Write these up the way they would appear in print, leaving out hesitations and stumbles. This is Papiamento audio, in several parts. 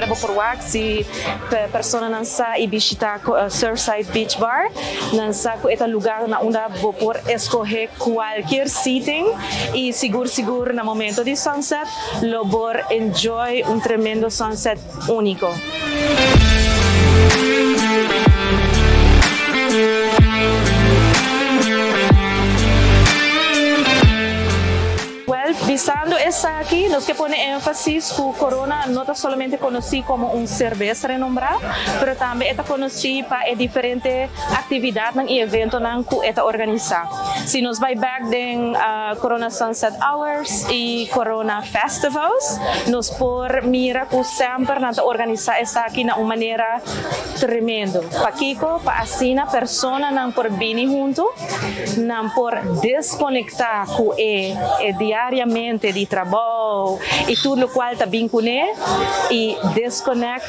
Manera bo por wak si personanan sa y bishita Surfside Beach Bar, nan sa cu e ta lugar na unda bo por escoge cualkier seating y sigur sigur na momento di sunset lo por enjoy un tremendo sunset unico. Well, bisando esaki, nos ke pone énfasis ku Corona no ta solamente konosí komo un serbes renombrá, pero tambe e ta konosí pa e diferente aktividatnan i eventonan ku e ta organisá. Si nos bai bèk den Corona Sunset Hours i Corona Festivals, nos por mira ku semper nan ta organisá esaki na un manera tremendo. Pakiko? Pa asina personanan por bini huntu, nan por deskonektá ku e e diariamente di trabou i tur lokual ta bin kuné i deskonèkt,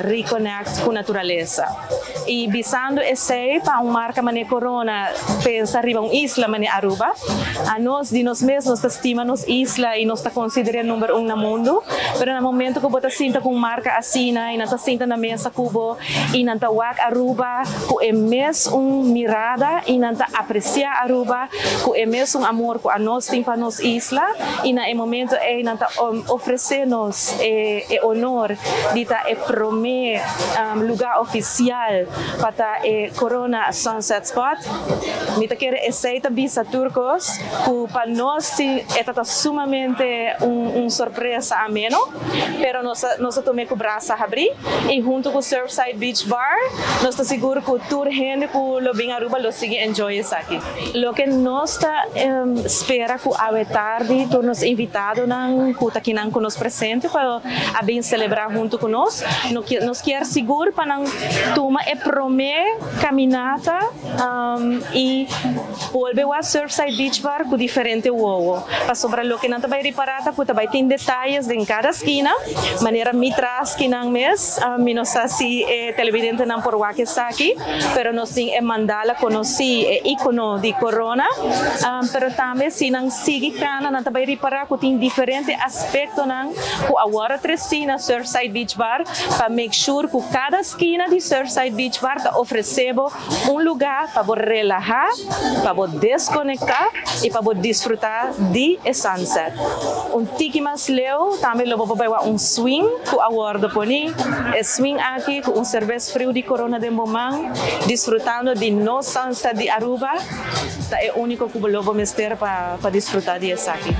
rekonèkt ku naturalesa. I bisando esei pa un marka manera Corona pensa riba un isla manera Aruba. Anos di nos mes nos ta stima nos isla i nos ta konsider'é number un na mundu, pero na momento ku bo ta sinta ku un marka asina i nan ta sinta na mesa ku bo i nan ta wak Aruba ku e mes un mirada i nan ta apresiá Aruba ku e mes un amor ku anos tin pa nos isla i na e momento ei nan ta ofresé nos e honor di ta e promé Luga ofisial pa ta e Corona Sunset Spot. Mi ta kere esei ta bisa tur kos ku pa nos si e ta ta sumamente un sorpresa ameno, pero nos a nos a tum'é ku brasa habrí i huntu ku Surfside Beach Bar nos ta sigur ku tur hende ku lo bin Aruba lo sigui enjoy esaki. Loke nos ta spera ku awe tardi tur nos invitadonan ku ta kinan ku nos presente pa a bin selebrá huntu ku nos. Nos kier sigur pa nan tuma e promé kaminata i bolbe wak Surfside Beach Bar ku diferente wowo. Pasobra loke nan ta bai ripará ta ku ta bai tin detayes den kada skina, manera mi tras kinan mes. Mi no sa si e televidentenan por wak esaki. Pero nos tin e mandala konosí, e íkono di Corona. Pero tambe si nan sigui kana nan ta bai ripará ku tin diferente aspektonan ku awor a tresí na Surfside Beach Bar pa make sure ku kada skina di Surfside Beach Bar ta ofresé bo un lugá pa bo relahá, pa bo deskonektá i pa bo disfrutá di e sunset. Un tiki mas leu tambe lo bo por bai wak un swing ku a wòrdu poní. E swing aki ku un serbes friu di Corona den bo man, disfrutando di nos sunset di Aruba, ta e úniko ku bo lo bo mester pa disfrutá di esaki.